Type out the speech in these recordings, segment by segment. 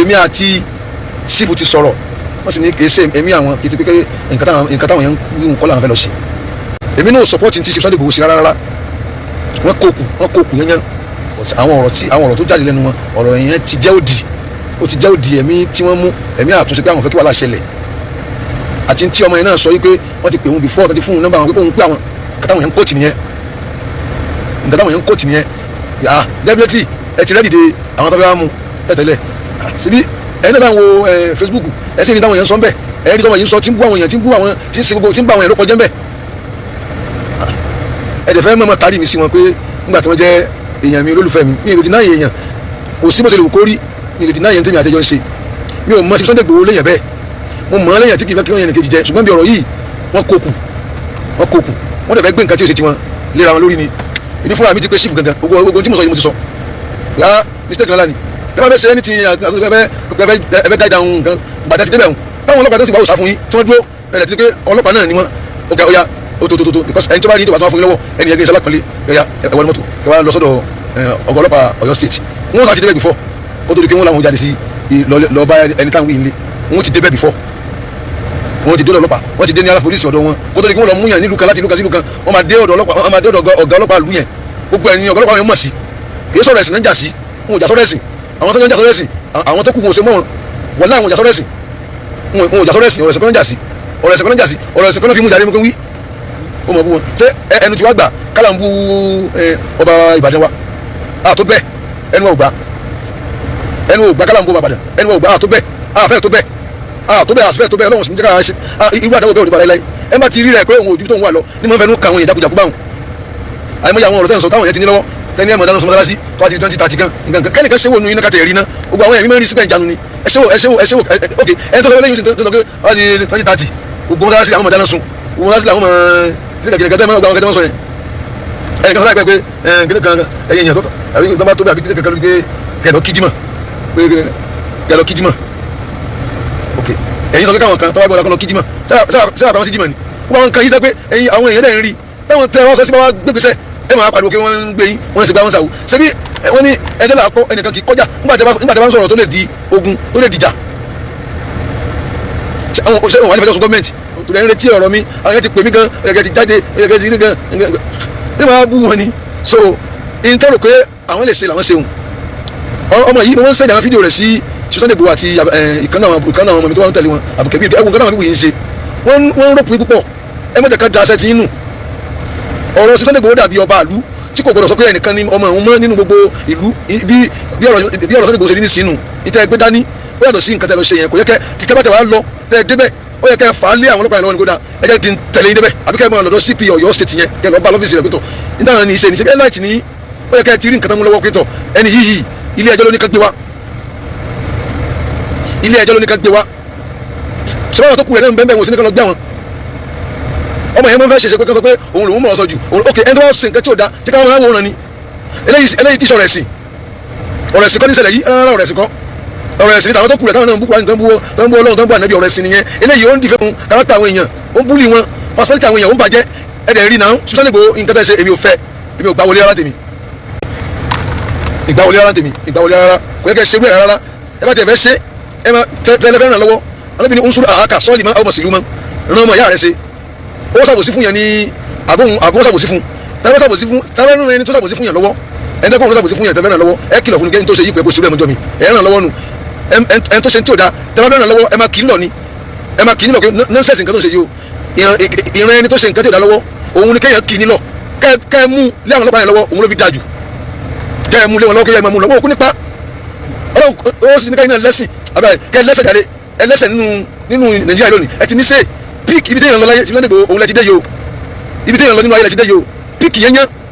Èmi àti chief ti sọ̀rọ̀, wọ́n sì ní kì í ṣe èmi àwọn, kì í ṣe pé nǹkan táwọn yẹn ń wí nǹkan làwọn fẹ́ lọ ṣe. Èmi náà support ti Chief Sunday Igboho sí rárá rárá. Wọ́n kókù, wọ́n kókù yẹn yẹn. Àwọn ọ̀rọ̀ tí àwọn ọ̀rọ̀ tó jáde lẹ́nu wọn, ọ̀rọ̀ yẹn ti jẹ́ òdì, ó ti jẹ́ òdì. Ẹ̀mí tí wọ́n mú ẹ̀mí àtúnṣe pé àwọn fẹ́ kí wàhálà ṣẹlẹ̀, àti tí ọmọ yẹn náà sọ wípé wọ́n ti pè wọ́n before, tó ti fún un nọ́mbà wọn pé kóun pé àwọn. Nǹkan táwọn yẹn ń kóòtù nìyẹn, nǹkan táwọn yẹn ń kóòtù nìyẹn. Ah, definitely ẹ ti ready de àwọn tó fẹ́ wá mú tẹ́tẹ́lẹ̀. Síbí ẹ̀yin náà táwọn wo Facebook, ẹ sì ní táwọn yẹn ń sọ ń bẹ̀. Ẹ rí táwọn yẹn ń sọ, tí ń bú àwọn èèyàn, tí ń bú àwọn, tí ń ṣe gbogbo, tí ń bá àwọn èèyàn ló kọjá ń bẹ̀. Ẹ dẹ̀ fẹ́ mọ̀mọ́ tari mi sí wọn pé nígbà tí wọ́n jẹ́ èèyàn mi, olólùfẹ́ mi, mi ò lè deny èèyàn. Kò sí bó ṣe lè wù kó rí, mi ò lè deny èèyàn tèmi àtẹjọ́ ń ṣe. Mi ò mọ Sunday Igboho léèyàn bẹ́ẹ̀. Mo mọ̀ ọ́n léèyàn tí kì í fẹ́ kí wọ́n yẹn nìkejì jẹ, ṣùgbọ́n bí ọ̀rọ̀ yìí, wọ́n kókù, wọ́n kókù, wọ́n dẹ̀ fẹ́ gbé nǹkan tí ó ṣe tiwọn léra wọn lórí ni. Èmi fúnra mi ti pé chief gangan. Gbogbo gbogbo tí mo sọ yìí, mo ti sọ yàrá mistake ńlá ni. Ẹ bá fẹ́ ṣe anything, ẹ fẹ́ guide down nǹkan gbàtà ti débẹ̀ hùn, táwọn ọlọ́pàá tó sì bá òòsà fún yín tí wọ́n dúró ẹ̀ ti pé ọlọ́pàá náà ni wọ́n. Ok, ọ̀ya, ó tó tó tó, because ẹni tó bá rí tó bá tó wá fún yín lọ́wọ́, ẹni yẹn gbé iṣẹ́ lápẹ́lẹ́. Ọ̀ya, ẹ wọlé mọ́tò, ẹ wá lọ sọ́dọ̀ ọ̀gá ọlọ́pàá Ọ̀yọ́ State. Wọ́n sá ti débẹ̀ before kó tó di pé wọ́n làwọn jáde sí lọ bá ẹni táwọn yìí ń lé. Wọ́n ti débẹ̀ before, wọ́n ti dé ọ̀dọ̀ ọlọ́pàá, wọ́n ti dé ní aláfọ polisi ọ̀dọ̀ wọn, kó tó di pé wọ́n lọ mú yàn nílùú kan láti ìlú kan sí ìlú kan. Wọ́n máa dé ọ̀dọ̀ ọlọ́pàá, wọ́n máa dé ọ̀dọ̀ ọ̀gá ọlọ́pàá ìlú yẹn. Gbogbo ẹni ọ̀gá ọlọ́pàá yẹn mọ̀ sí. Kì í sọ̀rọ̀ ẹ̀sìn náà ń jà sí, wọn ò jà sọ̀rọ̀ ẹ̀sìn. Àwọn tó ń jà sọ̀rọ̀ ẹ̀sìn, àwọn tó kù, wọn ò ṣe mọ́ wọn. Wọ́n láwọn ò jà sọ̀rọ̀ ẹ̀sìn, wọn ò jà sọ̀rọ̀ ẹ̀sìn. Ọ̀rọ̀ ẹ̀sìn kan ń jà sí, ọ̀rọ̀ ẹ̀sìn kan ń jà sí, ọ̀rọ̀ ẹ̀sìn kan náà fi mú jáde mú kí wí. Ó mọ̀ bú wọn. Ṣé ẹnu tí wàá gbà kálá ń bú ọba Ìbàdàn wa àtó bẹ́ẹ̀? Ẹnu ò gbà, ẹnu ò gbà kálá ń bú ọba Ìbàdàn. Ẹnu ò gbà àtó bẹ́ẹ̀, àfẹ́ tó bẹ́ẹ̀, àtó bẹ́ẹ̀, àfẹ́ tó bẹ́ẹ̀. Ọlọ́run sì ní jẹ́ ká ṣe irú àdáwò bẹ́ẹ̀ ò ní ba láéláé. Ẹ má ti rí rẹ̀ pé òun ojú tó ń wà lọ ní mọ̀ fẹ́ nu kàwọn èèyàn jákujàku báwọn. Àìmọye àwọn ọ̀rọ̀ tẹ́ ń sọ táwọn èèyàn ti ní lọ́wọ́ tẹ́ni ẹ̀ mọ̀ dáná sọmọdá sí tó bá ti 2030 kan nǹkan kan kẹ́nìkan ṣé wò nu iná kàtẹ́ rí ná. Gbogbo àwọn ẹ̀mí máa ń rí síbẹ̀, ìjánu ni. Ẹ ṣé wò, ẹ ṣé wò, ẹ ṣé wò. Ok, ẹni tó sọ lẹ́yìn tó sọ pé wọ́n ti 2030, gbogbo mọ́sálásí àwọn ọmọ dáná sun, gbogbo mọ́sálásí àwọn ọmọ kíníkà kíníkà tẹ́ mọ́, gbogbo àwọn kẹ́tẹ́ mọ́ sọ yẹn. Ẹnìkan sọ láìpẹ́ pé kíníkà ẹ̀yìn èèyàn tó àbí tó bá tó bẹ́ àbí kíníkà kan pé kẹlọ kíjímọ̀, pé kẹlọ kíjímọ̀. Ok, ẹ̀yin sọ pé káwọn kan tó bá gbọ́dọ̀ kọ́ lọ kíjímọ̀ sábà pamọ́ sí jímọ̀ ni. Wọ́n àwọn kan yìí dẹ́ pé ẹ̀yin àwọn èèyàn dẹ̀ ń rí táwọn tẹ wọ́n sọ sí bá wá gbégbèsè, ẹ máa pariwo pé wọ́n ń gbé yín, wọ́n ń ṣe gbá, wọ́n ṣàwò. Ṣebí wọ́n ní ẹjọ́ là kọ́, ẹnìkan kì í kọjá nígbà tí a bá ń sọ̀rọ̀ tó lè di ogun, tó lè dìjà. Ṣé àwọn wà ní fẹjọ́ sùn gọ́ọ̀mẹ̀ntì torí ẹni retí ọ̀rọ̀ mi? Àwọn yẹn ti pè mí gan, ẹ̀yẹ ti jáde, ẹ̀yẹ ti rí gan, ẹ máa bú wọn ni. So in tẹ́rò pé àwọn lè ṣe làwọn ṣeun. Ọmọ yìí, mo máa ń send àwọn fídíò rẹ̀ sí Sunday Igboho àti ìkànnà àwọn ọmọ mi tó wà ń tẹ̀lé wọn, àbùkẹ́bí ẹ̀wọ̀n kan náà. Wọ́n yìí ń ṣe, wọ́n ń rọ́pò púpọ̀. Ẹ má jẹ́ ká da aṣẹ́ ti ń nù. Ọ̀rọ̀ Sunday Igboho dàbí ọba àlú tí kò gbọdọ̀ sọ pé ẹnìkan ní ọmọ òun mọ́ nínú gbogbo ìlú. Bí ọ̀rọ̀ Sunday Igboho ṣe rí ní sínú ìtẹ́ ẹgbẹ́ dání, ó yàtọ̀ sí nǹkan tẹ́ lọ ṣe yẹn. Kò yẹ kẹ́ kíkẹ́ bá tẹ̀ wá lọ tẹ́ ẹ débẹ̀, ó yẹ kẹ́ fà á lé àwọn ọlọ́pàá yẹn lọ́wọ́ ní kódà. Ẹ jẹ́ kí n tẹ̀lé yín débẹ̀, àbí kẹ́ ẹ máa lọ́dọ̀ CP Ọ̀yọ́ State yẹn, kẹ́ lọ́ọ́ bá lọ́fíìsì rẹ̀ pẹ̀tọ̀ nígbà ní ìṣe ní ṣe bí ẹ láìtì ní. Ó yẹ kẹ́ ẹ ti rí nǹkan tó mú lọ́wọ́ pẹ̀tọ̀. Ẹni yìí, ilé ẹjọ́ ló ní ká gbé wá, ilé ẹjọ́ ló ní ká gbé wá. Ṣé wọn tó kù rẹ̀ náà bẹ́ẹ̀ bẹ́ẹ̀ wò sí ní ká lọ gbé àwọn ọmọ yẹn? Máa ń fẹ́ ṣẹṣẹ pé kí wọ́n sọ pé òun lòún mọ̀ ọ́ sọ jù. Ok, ẹni tó bá ṣe nǹkan tí ò da, ṣé káwọn máa wòran ni? Eléyìí kì í ṣe ọ̀rọ̀ ẹ̀sìn. Ọ̀rọ̀ ẹ̀sìn kọ́ ní ṣẹlẹ̀ yìí rárá. Ọ̀rọ̀ ẹ̀sìn kọ́. Ọ̀rọ̀ ẹ̀sìn ní tàwọn tó kù rẹ̀ táwọn náà ń bú Kùránì, tó ń bú Ọlọ́run, tó ń bú Ànábì. Ọ̀rọ̀ ẹ̀sìn nìyẹn. Eléyìí, ó ń dìfẹ́ fún character àwọn èèyàn, ó ń bully wọn, personality àwọn èèyàn ó ń bàjẹ́. Ẹ̀dẹ̀ rí náà. Sunday Igboho, nǹkan tẹ́ ṣe, èmi ò fẹ́, èmi ò gbà wọlé rárá tèmi, ìgbà wọlé rárá tèmi, ìgbà wọlé rárá. Kò yẹ kẹ́ ṣe wúrẹ̀ rárá. Ẹ bá tẹ̀ fẹ́ ṣe, ẹ máa tẹ́lẹ̀ fẹ́ ràn lọ́wọ́. Alábìnrin ń sùúrù àáká sọ́ọ̀lì máa ọmọ sílùú mọ́ ràn ọmọ ìyá rẹ̀ ṣe. Ó ṣàbòsí fún yẹn ní àbóhun, àbóhun ṣàbòsí fún tẹ́lẹ̀, ṣàbòsí fún tẹ́lẹ̀ ràn ẹni tó ṣàbòsí fún yẹn lọ́wọ́. Ẹni tó kọ́ ṣàbòsí fún yẹn tẹ́lẹ̀ ràn lọ́wọ́, ẹ kìlọ̀ fún kẹ́ni tó ṣe yí pé kó ṣe bẹ́ẹ̀ mọ́jọ́ mi ẹ ràn lọ́wọ́ nu. Ẹni tó ṣe tí ò da tẹ́lẹ̀ ràn lọ́wọ́, ẹ máa kì í lọ ni, ẹ máa kì í lọ pé nonsense nǹkan tó ń ṣe yìí o. Ìran ẹni tó ṣe nǹkan tí ò da lọ́wọ́, òun ni kéèyàn kì í nílọ, kẹ́ ẹ mú lé àwọn ọlọ́pàá yẹn lọ́wọ́. Òun ló fi dáa jù kẹ́ ẹ mú lé wọn lọ́wọ́, kẹ́ ẹ máa mú lọ́wọ́ òkú nípa Ọlọ́run. Ó sì ní káyìn náà lẹ́sìn àbẹ kẹ́ ẹ lẹ́sẹ̀ jáde, ẹ lẹ́sẹ̀ nínú Nàìjíríà lónìí. Ẹ ti ní sè peak ibi téèyàn lọ láyé. Sunday Igboho, òun lẹ ti dé yìí o. Ibi téèyàn lọ nínú ayé lẹ ti dé yìí o. Peak yẹn yẹn,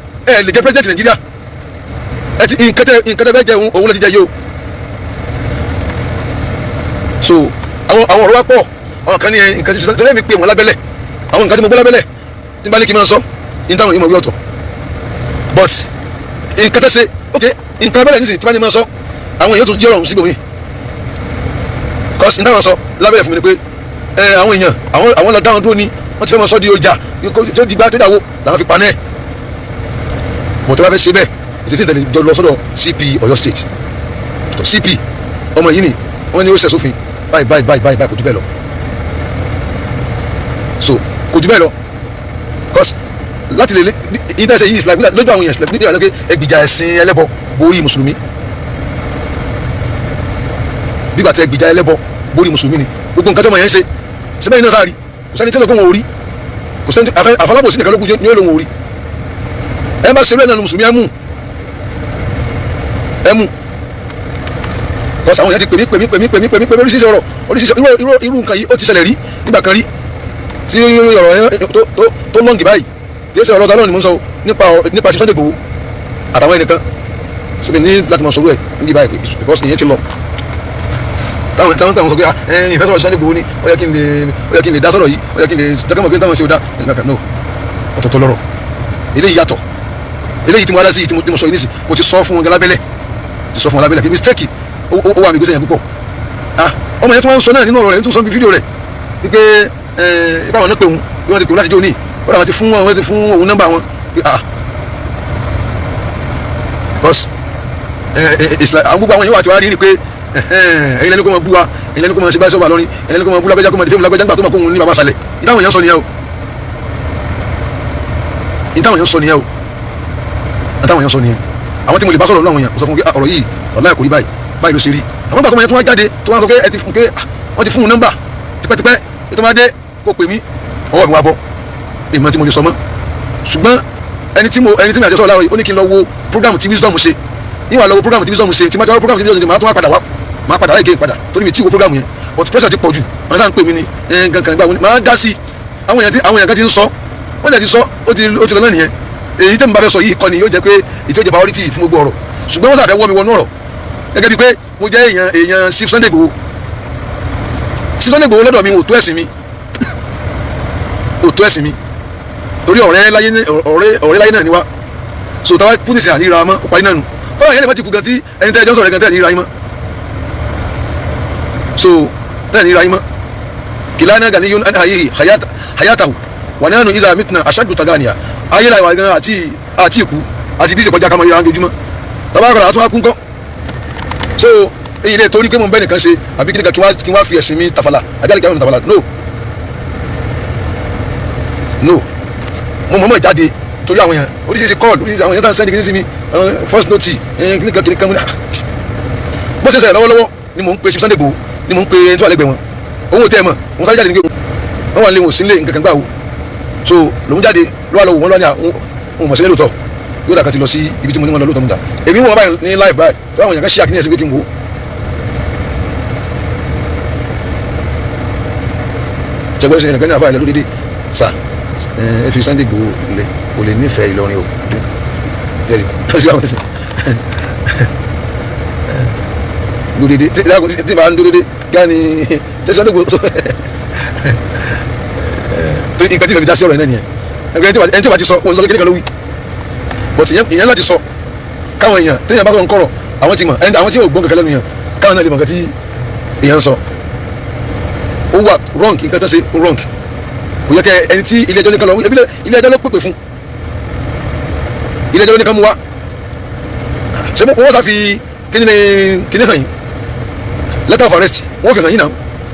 ẹ lè jẹ president Nàìjíríà. Ẹ ti nǹkan tẹ fẹ́ jẹ, òun lẹ ti jẹ yìí o. So àwọn ọ̀rọ̀ wa pọ̀. Àwọn kan ní nǹkan tí torí èmi pé wọn lábẹ́lẹ̀, àwọn nǹkan tí mo gbọ́ lábẹ́lẹ̀ tí n bá ní kí n máa sọ ní táwọn ìmọ̀ wí ọ̀tọ̀, but nǹkan tẹ́ ṣe, ok, nǹkan abẹ́lẹ̀ nísìnyí tí bá ní máa sọ, àwọn èèyàn tó jẹ́ ọ̀rọ̀ síbòmí, cause ní táwọn sọ lábẹ́lẹ̀ fún mi ni pé ẹ àwọn èèyàn àwọn lọ dáhùn dúró ni wọ́n ti fẹ́ máa sọ di ọjà tó di gbá tó dàwó làwọn fi panẹ́ mọ̀. Tó bá fẹ́ ṣe bẹ́ẹ̀, ìṣesí ìtẹ̀lẹ̀ jọ lọ sọ́dọ̀ CP Ọ̀yọ́ State. CP, ọmọ yìí ni Wọ́n ní ó ṣẹ̀ sófin báyìí báyìí báyìí báyìí, kò jù bẹ́ẹ̀ lọ. So kò jù bẹ́ẹ̀ lọ, because láti lè ìtẹ̀sẹ̀ yìí, Islam lójú àwọn èèyàn, Islam nígbà tó ẹgbìjà ẹ̀sìn ẹlẹ́bọ borí mùsùlùmí, bígbà tó ẹgbìjà ẹlẹ́bọ borí mùsùlùmí ni gbogbo nǹkan tó mọ̀ yẹn ń ṣe. Síbẹ̀ yìí náà sáà rí, kò sẹ́ni tí ó sọ pé wọn ò rí, kò sẹ́ni àfọlábòsí nìkan ló kù ní ó lóun ò rí. Ẹ bá ṣerú ẹ̀ náà ní mùsùlùmí, ẹ mú, ẹ mú. Kọ́sà àwọn èèyàn ti pè mí, pè mí, pè mí, pè mí, pè mí, pè mí, oríṣiríṣi ọ̀rọ̀, oríṣiríṣi. Irú nǹkan yìí, ó ti ṣẹlẹ̀ rí nígbà kan rí tí ọ̀rọ̀ yẹn tó lọ́ǹgì báyìí. Kì í ṣe ọ̀rọ̀ tálọ́ ni mo ń sọ nípa Sunday Igboho àtàwọn ẹnìkan síbi ní láti mọ̀ sọ̀rọ̀ ẹ̀ níbi báyìí, because ìyẹn ti lọ. Táwọn sọ pé ẹ ìfẹ́ sọ̀rọ̀ Sunday Igboho ni, ó yẹ kí n lè, ó yẹ kí n lè dá sọ̀rọ̀ yìí, ó yẹ kí n lè dọ́kẹ́mọ̀ pé táwọn ṣe ò dá no. Ọ̀tọ̀ọ̀tọ̀ lọ́rọ̀. Eléyìí yàtọ̀. Eléyìí tí mo wá dá sí, tí mo sọ yìí nísì, mo ti sọ fún wọn lábẹ́lẹ̀, ti sọ fún wọn lábẹ́lẹ̀ kí mistake ó wà mí gbèsè yẹn púpọ̀. Ah, ọmọ yẹn tí wọ́n ń sọ náà nínú ọ̀rọ̀ rẹ̀, tó sọ bí fídíò rẹ̀ wípé ẹ ibà wọn náà pè òun bí wọ́n ti pè òun láti jó ní wọ́n dà, wọ́n ti fún òun nọ́mbà wọn. Ah, because it's like àwọn gbogbo àwọn yẹn wà tí wàá rí rí pé ẹ̀yin lẹ́nu kó máa bú wa, ẹ̀yin lẹ́nu kó máa ṣe báyìí sọ́ba lọ́rin, ẹ̀yin lẹ́nu kó máa bú lágbájá, kó máa dìfẹ́ lágbájá, nígbà tó máa kó òun ní baba sàlẹ̀. Ìdáhùn yẹn sọ nìyẹn o, ìdáhùn yẹn sọ nìyẹn o, ìdáhùn yẹn sọ nìyẹn. Àwọn tí mo lè bá sọ̀rọ̀ lọ́wọ́ yẹn, mo sọ fún pé ọ̀rọ̀ yìí, ọ̀la kò rí báyìí, báyìí ló ṣe rí. Àwọn bàtọ́ yẹn tó wá jáde, tó wá sọ pé ẹ ti fún pé wọ́n ti fún un nọ́mbà tipẹ́tipẹ́, tó máa dé kó pè mí, ọwọ́ mi wá bọ́ ìmọ̀ tí mo lè sọ mọ́. Ṣùgbọ́n ẹni tí mi àjọsọ láàárọ̀ yìí, ó ní kí n lọ wo program tí Wisdom ṣe. Níwà lọ wo program tí Wisdom ṣe, tí máa tọ́ program tí Wisdom ṣe, máa tún wá padà wá, máa padà wá again padà, torí mi tí wo program yẹn. But pressure ti pọ̀ jù. Àwọn sáà ń pè mí ní nǹkan gbà, máa dá sí. Àwọn èèyàn kan ti ń sọ, wọ́n jẹ́ ti sọ, ó ti lọ náà nìyẹn. Èyí tẹ́ mi bá fẹ́ sọ yìí kọ́ ni yóò jẹ́ pé èyí tó jẹ́ priority fún gbogbo ọ̀rọ̀. Ṣùgbọ́n wọ́n sàfẹ́ wọ́ mi wọnú ọ̀rọ̀ gẹ́gẹ́ bíi pé mo jẹ́ èèyàn Chief Sunday Igboho. Chief Sunday Igboho lọ́dọ̀ mi ò tó ẹ̀sìn mi, ò tó ẹ̀sìn mi, torí ọ̀rẹ́ láyé náà ni wá. So táwa kú nísìnyí, àníra mọ́, ó parí náà nù. Kọ́lá yẹn lè má ti kú gan tí ẹni tẹ́ ẹjọ́ sọ̀rọ̀ gan tẹ́ ẹ̀ ní ra yín mọ́. So tẹ́ ẹ̀ ní ra yín mọ́. Kìlánà gani yún ayé hayatahu wà nánú ìzà mitna aṣáájú taganiya ayé la ìwà gan àti ìkú àti bí ìsèkọjá ká máa ríra ojoojúmọ́ tàbá kọ́ra àtúnwá kún kọ́. So èyí lè torí pé mo ń bẹ́ nìkan ṣe àbí kí nìkan kí wá fi ẹ̀sìn mi tàfàlà àbí àlìkà mi tàfàlà. No, no, mo mọ̀ mọ̀ jáde torí àwọn èèyàn oríṣiríṣi call, oríṣiríṣi àwọn èèyàn tá à ń send kí ní sí mi, first note kíníkan kíníkan. Bó ṣe ṣẹlẹ̀ lọ́wọ́lọ́wọ́ ni mò ń pe Sunday Igboho, ni mò ń pe ẹni tó wà lẹ́gbẹ̀ẹ́ wọn. Òun ò tẹ́ ẹ mọ̀, òun sáré jáde ní pé wọ́n wà lé wọn ò sí nílé nǹkan kan gbà wò. So lòun jáde lọ́wọ́ lọ́wọ́ wọn lọ́wọ́ ní àwọn òun mọ̀ sílẹ̀ lóòótọ́, yóò dàgbà ti lọ sí ibi tí mo ní wọn lọ lóòótọ́. Mo dà èmi wọn báyìí ní live báyìí tó àwọn èèyàn kan ṣí àkíní ẹ̀sìn pé kí n wò ó. Ṣẹgbẹ́ ṣe ẹnìkan ní àfáà ilẹ̀ lódìdí sà, ẹ fi Sunday Igboho lẹ, kò lè nífẹ̀ẹ́ Ìlọrin o. Jẹ́rìí fẹsí àwọn ẹsẹ̀ lódìdí tí màá ń dódìdí kí á ní ṣe Sunday Igboho tó nǹkan tí ìfẹ́ mi dá sí ọ̀rọ̀ yẹn náà nìyẹn. Ẹni tí wàá ti sọ òun sọ kékeré kan ló wí, but ìyẹn láti sọ káwọn èèyàn téèyàn bá sọ̀rọ̀ nkọ̀rọ̀, àwọn ti mọ̀ ẹni, àwọn tí yóò gbọ́ kankan lẹ́nu yẹn, káwọn náà lè mọ̀ nǹkan tí èèyàn ń sọ. Ó wà wrong, nǹkan tó ṣe wrong. Kò yẹ kẹ ẹni tí ilé ẹjọ́ nìkan lọ, ilé ẹjọ́ ló pèpè fún, ilé ẹjọ́ ló nìkan mú wá. Ṣé wọ́n sá fi kíni kíni hàn yín, letter of arrest wọ́n fi hàn yín náà.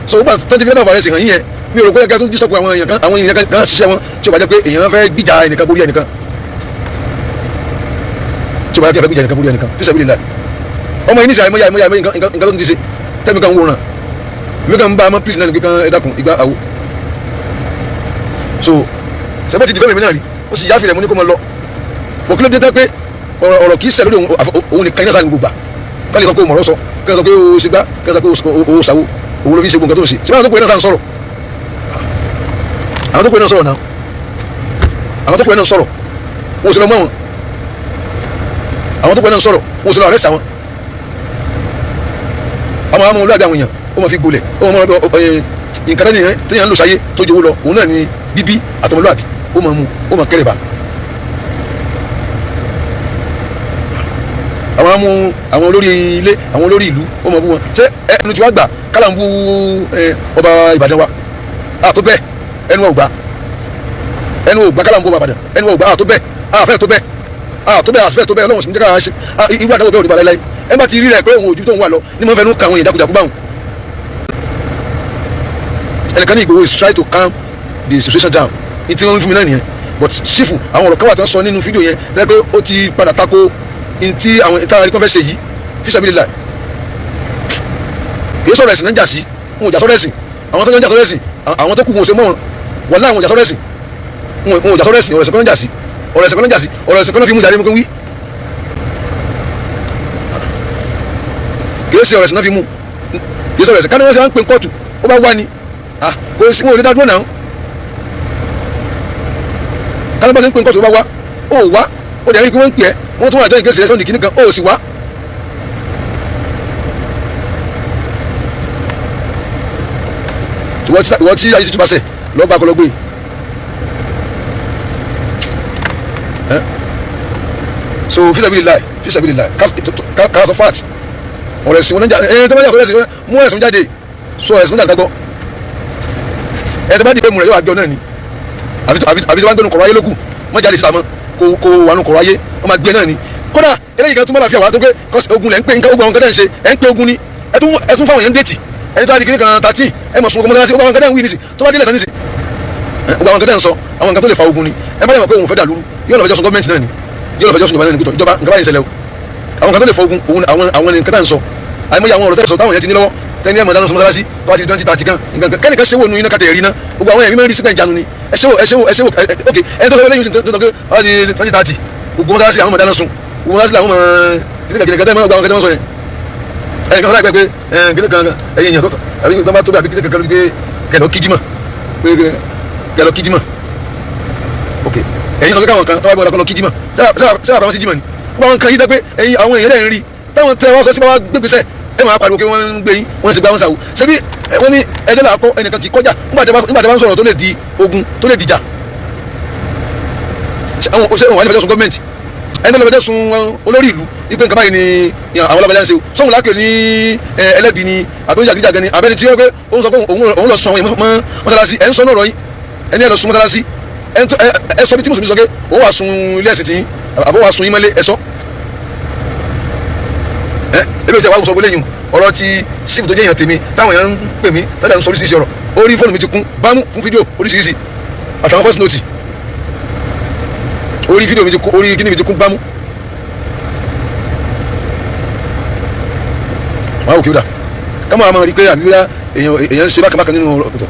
So wọ́n gbà tó ti fi letter of arrest hàn yín yẹn, mi ò rò pé ẹgbẹ́ tó ń dísọ̀pọ̀ àwọn èèyàn kan ṣiṣẹ́ wọn, tí ó bá jẹ́ pé èèyàn fẹ́ gbìjà ẹnìkan borí ẹnìkan, tí ó bá jẹ́ pé èèyàn fẹ́ gbìjà ẹnìkan borí ẹnìkan fi sẹ́bi lè la ọmọ yìí níṣẹ́. Àìmọye àìmọye àìmọye nǹkan tó ń ti ṣe tẹ́mi kan ń wòran, mi kàn ń bá a mọ́ pílì náà nìkan. Ẹ dákun, ìgbà àwo. So sẹ́fẹ́ ti dìfẹ́ mi náà rí, ó sì yáfi rẹ̀, mú ní kó máa lọ. Bọ̀ kí ló dé tán pé ọ̀rọ̀ kì í ṣẹ̀ lórí òun nìkan iná sáré gbogbo gbà, ká lè sọ pé o mọ̀rọ̀ sọ, ká lè sọ pé o ṣe gbá, ká lè sọ pé o ṣàwo, òun ló fi ṣe gbogbo nǹkan tó ń ṣe. Ṣé báwọn tó kù náà sọ̀rọ̀? Àwọn tó kù náà sọ̀rọ̀ náà, àwọn tó kù náà sọ̀rọ̀, wọn ò sì lọ mọ́ wọn. Àwọn tó kù náà sọ̀rọ̀, wọn ò sì lọ àrẹ́sì àwọn. Àwọn olóògbé àwọn èèyàn, ó máa fi gbolẹ̀, ó máa nǹkan tẹ́yàn ń lò sáyé tó jowó lọ, òun náà ni bíbí àtọmọlúàbí. Ó máa mú, ó máa kẹrẹ̀bà. Àwọn amú àwọn olórí ilé, àwọn olórí ìlú, ó máa bú wọn. Ṣé ẹnu tí wàá gbà kálá ń bú ọba Ìbàdàn wa àtó bẹ́ẹ̀? Ẹnu ọgbà, ẹnu ọgbà kálá ń bú ọba Ìbàdàn, ẹnu ọgbà àtó bẹ́ẹ̀, àfẹ́ tó bẹ́ẹ̀, àtó bẹ́ẹ̀, àfẹ́ tó bẹ́ẹ̀. Ọlọ́run sì ń jẹ́ ká irú àdáwọ̀ bẹ́ẹ̀ ò ní balẹ̀ láyé. Ẹ bá ti rí rẹ̀ pé òun ojú tó ń wà lọ ní mo fẹ́ nu ka àwọn èèyàn jákujàku báwọn. Ẹnìkan ní Ìgbòho is try to calm the situation down, ní tí wọ́n ń fún mi náà nìyẹn. But sífù, àwọn ọ̀rọ̀ kan wà tí wọ́n sọ nínú fídíò yẹn tẹ́ pé ó ti padà tako ní tí àwọn ìtara rí kan fẹ́ ṣe yìí. Fisabilillah, kì í sọ̀rọ̀ ẹ̀sìn náà ń jà sí, wọn ò jà sọ̀rọ̀ ẹ̀sìn. Àwọn tó ń jà sọ̀rọ̀ ẹ̀sìn, àwọn tó kù wọn ò ṣe mọ́ wọn. Wàláhì, àwọn ò jà sọ̀rọ̀ ẹ̀sìn, wọn ò jà sọ̀rọ̀ ẹ̀sìn. Ọ̀rọ̀ ẹ̀sìn kan náà ń jà sí, ọ̀rọ̀ ẹ̀sìn kan náà ń jà sí, ọ̀rọ̀ ẹ̀sìn kan náà fi mú jáde mú kí n wí. Kì í ṣe ọ̀rọ̀ ẹ̀sìn náà fi mú, kì í ṣe ọ̀rọ̀ ẹ̀sìn. Ká ní wọ́n ṣe wá ń pè kóòtù, ó bá wá ni kò sí, wọn ò lè dá dúró náà. Ká ní wọ́n ṣe ń pè kóòtù, ó bá wá, ó wá, ó dẹ̀ rí pé wọ́n ń pè ẹ́, wọ́n tún wà jọ ìgbésẹ̀ sọ́ndì kìíní kan, ó sì wá. Ìwọ tí ayé ti túbà sẹ̀ lọ́ọ́ bá kọ́ lọ gbé. So fisabilillah, fisabilillah, ká sọ fat ọ̀rọ̀ ẹ̀sìn wọn náà ẹ̀ tó bá jà sọ̀rọ̀ ẹ̀sìn, mú ẹ̀sìn jáde, sọ ẹ̀sìn náà gbọ́. Ẹ̀ tó bá dìbò mú rẹ̀ yóò àjọ náà ni, àbí tó bá ń gbénu kọ̀rọ̀ ayé lókù, wọ́n jáde síta mọ́ kó wà nù kọ̀rọ̀ ayé, wọ́n máa gbé náà ni. Kódà eléyìí kan tún bá láfíà wà tó pé ogun lẹ̀ ń pè, nǹkan ogun àwọn kan tẹ̀ ń ṣe, ẹ̀ ń pè ogun ni. Ẹ tún fáwọn èèyàn déètì ẹni tó bá di kíní kan 13, ẹ mọ̀ sun ogun mọ́sálásí. Ogun àwọn kan tẹ̀ ń wí nísì, tó bá délẹ̀ tán nísì, ogun àwọn kan tẹ̀ ń sọ, àwọn nǹkan tó lè fa ogun ni. Ẹ bá yẹ mọ̀ pé òun fẹ́ dà lúrú, yóò lọ fẹjọ́ sùn gọ́ọ̀mẹ̀ntì náà ni, yóò lọ fẹjọ́ sùn ìjọba náà ni. Pẹ̀tọ̀ ìjọba, nǹkan báyìí ń ṣẹlẹ̀ o, àwọn nǹkan tó lè fa ogun òun àwọn nǹkan tá à ń sọ. Àìmọye àwọn ọ̀rọ̀ tẹ́ sọ táwọn yẹn ti ní lọ́wọ́ tẹ́ni ẹ̀ mọ̀ dáná sun mọ́sálásí tó bá ti di 2030 kan. Nǹkan kan kẹ́nìkan ṣe wò nù iná kàtẹ́ rí ná. Gbogbo àwọn ẹ̀mí mẹ́rin sí pẹ̀njánu ni. Ẹ ṣe wò, ẹ ṣe wò, ẹ ṣe wò. Ok, ẹni tó fẹ́ lẹ́yìn tó tó pé wọ́n ti 2030, gbogbo mọ́sálásí àwọn mọ̀ dáná sun, gbogbo mọ́sálásí làwọn mọ̀ kìnìkan kìnìkan tẹ́ mọ́. Gbogbo àwọn kẹ́tẹ́ mọ́ sọ yẹn, ẹnìkan sọ láìpẹ́ pé kìnìkan ẹ̀yìn èèyàn tó àbí tó bá tó bí àbí kìnìkan kan pé kẹlọ kíjímọ̀, pé kẹlọ kíjímọ̀. Ok, ẹ̀yin sọ pé káwọn kan tó bá gbọ́dọ̀ kọ́ lọ kíjímọ̀ sẹ́wà àbáwọn sí jímọ̀ ni. Gbogbo àwọn kan yìí dẹ́ pé ẹ̀yin àwọn èèyàn lẹ́yìn rí táwọn tẹ wọ́n sọ sí bá wá gbégbèsè, ẹ máa pariwo pé wọ́n ń gbé yín, wọ́n sì gbá wọn sàwò. Ṣebí wọ́n ní ẹjọ́ là kọ́, ẹnìkan kì í kọjá nígbà tí a bá ń sọ̀rọ̀ tó lè di ogun, tó lè dìjà. Àwọn ṣé wọn wà ní fẹjọ́ sùn gọ́ọ̀mẹ̀ntì, ẹni tó lọ fẹjọ́ sùn olórí ìlú ipe nǹkan báyìí ni àwọn ọlọ́gbàjá ń ṣe o, sóhun lápè ní ẹlẹ́bi ni àbí oúnjẹ àgídíjàgan ni, àbẹ́ni tí ó pé ó ń sọ pé òun lọ sun àwọn èèyàn mọ́ mọ́sálásí. Ẹ̀ ń sọ náà rọ̀ yín, ẹni ẹ lọ sun mọ́sálásí, ẹ sọ bí tí mùsùlùmí sọ pé ó wà sun ilé ẹ̀sìn tí àbó wà sun yín mọ́lé, ẹ sọ. Ẹ ebi ò tẹ wá sọ pé lẹ́yìn ọ̀rọ̀ ti sífù tó jẹ́ èèyàn tèmi táwọn èèyàn ń pè mí tọ́jà ń sọ oríṣiríṣi ọ̀rọ̀, orí fóònù mi ti kún bámú fún fídíò oríṣiríṣi àtàwọn voice note, orí fídíò mi ti kún, orí kíní mi ti kún bámú. Wàá wò kí ó dà káwọn àmọ́ rí pé àbí bóyá èèyàn ń ṣe bákan bákan nínú ọ̀tọ̀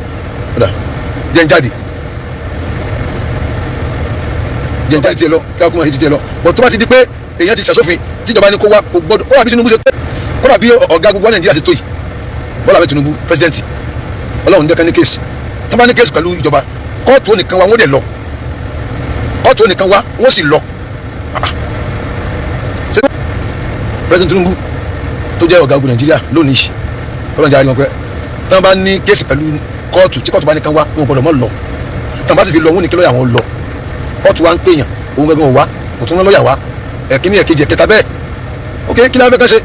ọ̀dà. Jẹ́ ń jáde, jẹ́ ń jáde tiẹ̀ lọ, kí a kó máa ṣe tiẹ̀ lọ. Bọ̀ tó bá ti di pé èèyàn ti ṣàṣòfin tíjọba ní kó wá, kó gbọ́dọ̀ kó wà bí Tinubu ṣe pé, kódà bí ọ̀gá gbogbo Nàìjíríà ṣe tó yìí, Bọ́lá Ahmed Tinubu, president, Ọlọ́run ní ní case, tó bá ní case pẹ̀lú ìjọba, kóòtù onìkan wa wọ́n dẹ̀ lọ, kóòtù onìkan wa wọ́n sì lọ. Ṣé president Tinubu tó jẹ́ ọ̀gá ogun Nàìjíríà lónìí, Ọlọ́run jẹ́ àríwọ̀n pẹ́, tó bá ní case pẹ̀lú kóòtù, tí kóòtù bá nìkan wá, wọn gbọ́dọ̀ mọ́ lọ. Tó bá sì fi lọ, wọn ní kí lọ́ọ̀yà wọn lọ. Kóòtù wa ń pèèyàn, òun gangan wá, kò tún rán lọ́ọ̀yà wá, ẹ̀kíní, ẹ̀kejì, ẹ̀kẹta bẹ́ẹ̀. Ok, kí lè fẹ́ kán ṣe?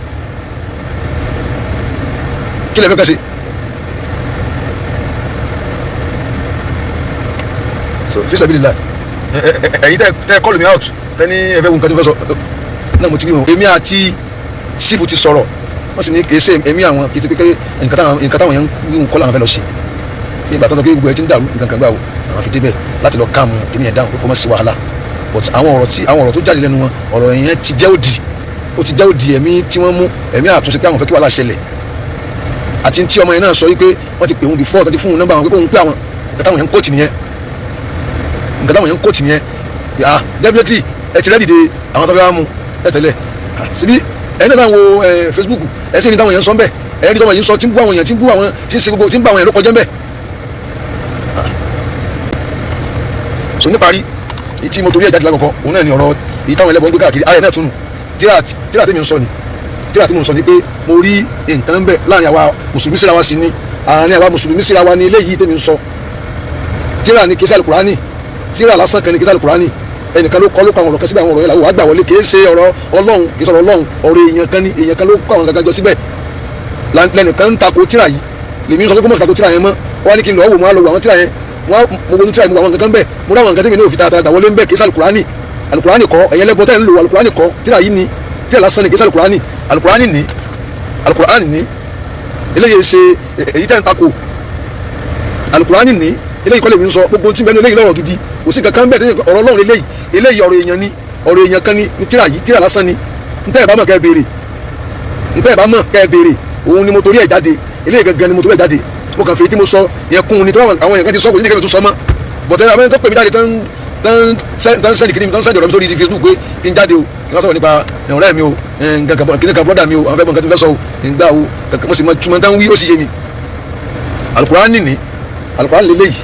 Kí lè fẹ́ kán ṣe? So fisabilillah, ẹ̀yin tẹ́ call me out, tẹ́ ní ẹ fẹ́ wo nǹkan tó fẹ́ sọ náà, mo ti rí wọn. Èmi àti sífù ti sọ̀rọ̀, wọ́n sì ní kì í ṣe èmi àwọn, kì í ṣe pé nǹkan táwọn yẹn ń wí nǹkan làwọn fẹ́ lọ ṣe. Nígbà tó ń sọ pé gbogbo ẹ ti ń dàrú, nǹkan kan gbà wò, àwọn fi débẹ̀ láti lọ káàmù kíní ẹ̀ dáhùn pé kó má sí wàhálà. But àwọn ọ̀rọ̀ tí àwọn ọ̀rọ̀ tó jáde lẹ́nu wọn, ọ̀rọ̀ yẹn ti jẹ́ òdì, ó ti jẹ́ òdì. Ẹ̀mí tí wọ́n mú ẹ̀mí àtúnṣe pé àwọn fẹ́ kí wàhálà ṣẹlẹ̀, àti tí ọmọ yẹn náà sọ wípé wọ́n ti pè òun before, tó ti fún un nọ́mbà wọn pé kóun pé àwọn. Nǹkan táwọn yẹn ń kóòtù nìyẹn, nǹkan táwọn yẹn ń kóòtù nìyẹn. Ah, definitely ẹ ti ready de àwọn tó fẹ́ wá mú ẹ tẹ́lẹ̀ síbí. Ẹni náà wo Facebook, ẹ sì ní táwọn yẹn ń sọ ń bẹ̀, ẹ ní táwọn yẹn ń sọ, tí ń bú àwọn èèyàn, tí ń bú àwọn, tí ń ṣe gbogbo, tí ń bá àwọn èèyàn ló kọjá ń bẹ̀. So níparí, tí mo torí ẹ̀ jáde lákọ̀ọ́kọ́, òun náà ni ọ̀rọ̀ èyí táwọn ẹlẹ́bọn gbé káàkiri ayẹ̀ náà tún nù. Tíra tí mi ń sọ ni, tíra tí mo ń sọ ni pé mo rí nǹkan bẹ̀ láàrin àwa mùsùlùmí síra wa sí ni, àárín àwa mùsùlùmí síra wa ni eléyìí tèmi ń sọ. Tíra ni kìí ṣe Àlùkùránì, tíra lásán kan ni, kìí ṣe Àlùkùránì. Ẹnìkan ló kọ́, ló kọ àwọn ọ̀rọ̀ kan síbẹ̀. Àwọn ọ̀rọ̀ yẹn làwọn wàá gbà wọlé. Kìí ṣe ọ̀rọ̀ Ọlọ́run, kìí ṣe ọ̀rọ̀ Ọlọ́run, ọ̀rọ̀ èèyàn kan ni. Èèyàn kan ló kọ́ àwọn gangan jọ síbẹ̀. Lẹ́nìkan ń tako tíra yìí, lèmi ń sọ pé kó mọ̀ tako tíra yẹn mọ́. Wọ́n á ní kí n lọ́ọ́ wò, wọ́n á lọ wò àwọn tíra yẹn. Wọ́n mo wo tíra yẹn, mo wò àwọn nǹkan bẹ́ẹ̀, mo rí àwọn nǹkan tẹ́mi ní òfin tààtà gbà wọlé ń bẹ̀. Kìí ṣe Àlùkùránì, Àlùkùránì kọ́. Ẹ̀yẹ lẹ́bọ̀ tẹ́ ń lò, Àlùkùránì kọ́. Tíra yìí ni, tíra lásán ni, kìí ṣe Àlùkùránì. Àlùkùránì ni, Àlùkùránì ni eléyìí ṣe èyí tẹ́ ń tako. Alukurani ní eléyìí kọ́ lèmi ń sọ. Gbogbo tí ń bẹ ní eléyìí lọ́rọ̀ gidi, kò sí kankan bẹ́ẹ̀ tẹ́lẹ̀. Ọ̀rọ̀ Ọlọ́run eléyìí, eléyìí ọ̀rọ̀ èèyàn ni, ọ̀rọ̀ èèyàn kan ni ní tíra yìí. Tíra lásán ni. Ntẹ́ ẹ̀ bá mọ̀ kẹ́ ẹ béèrè, ntẹ́ ẹ̀ bá mọ̀ kẹ́ ẹ béèrè. Òun ni mo torí ẹ̀ jáde. Eléyìí gangan ni mo torí ẹ̀ jáde. Mo kàn fi tí mo sọ yẹn kún un ni tó àwọn èèyàn kan ti sọ, kò ní kẹ́mi tó sọ mọ́. Bọ̀tẹ́ àwọn tó pè mí jáde tán, send kìíní tán, send ọ̀rọ̀ mi sórí Facebook pé kí n jáde o, kí n wá sọ̀rọ̀ nípa ọ̀rẹ́ mi o, nǹkan kan kìíní kan, brother mi o, àwọn fẹ́ mọ̀ nǹkan tó fẹ́ sọ o, ǹgbà o kankan. Mo sì mọ túmọ̀ tán wí, ó sì yé mi. Alukurani ni, Alukurani lélẹ́yìí,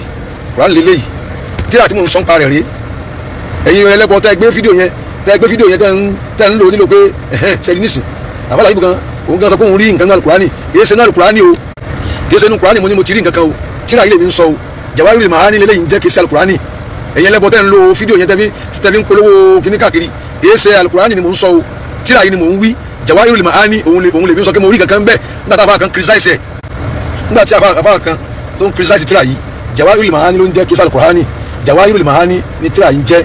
Alukurani lélẹ́yìí. Tíra tí mo ń sọ ń pa rẹ̀ rèé. Ẹ̀yin ẹlẹ́pọ̀ tẹ́ gbé fídíò yẹn, tẹ́ gbé fídíò yẹn, tẹ́ ń lò nílò pé ẹ̀hẹ́n ṣe nísìn àbálà yìí kan, òun gan sọ pé òun rí nǹkan ní Alukurani. Kìí ṣe ní Alukurani o, kìí ṣe ní Kurani mo ní mo ti rí nǹkan kan o. Tíra yìí lèmi ń sọ o. Jawahirul Ma'ani lélẹ́yìn jẹ́, kìí ṣe Alukurani. Ẹ̀yin ẹlẹ́bọ tẹ́ ń lo fídíò yẹn, tẹ́ fi ń polówó kíní káàkiri, kìí ṣe Alukurani ni mò ń sọ o. Tíra yìí ni mò ń wí, Jawahirul Ma'ani. Òun lèmi sọ pé mo rí kankan bẹ́ẹ̀ nígbà tí àfáà kan criticize ẹ̀, nígbà tí àfáà kan tó ń criticize tíra yìí. Jawahirul Ma'ani ló ń jẹ́, kìí ṣe Alukurani. Jawahirul Ma'ani ni tíra yìí ń jẹ́.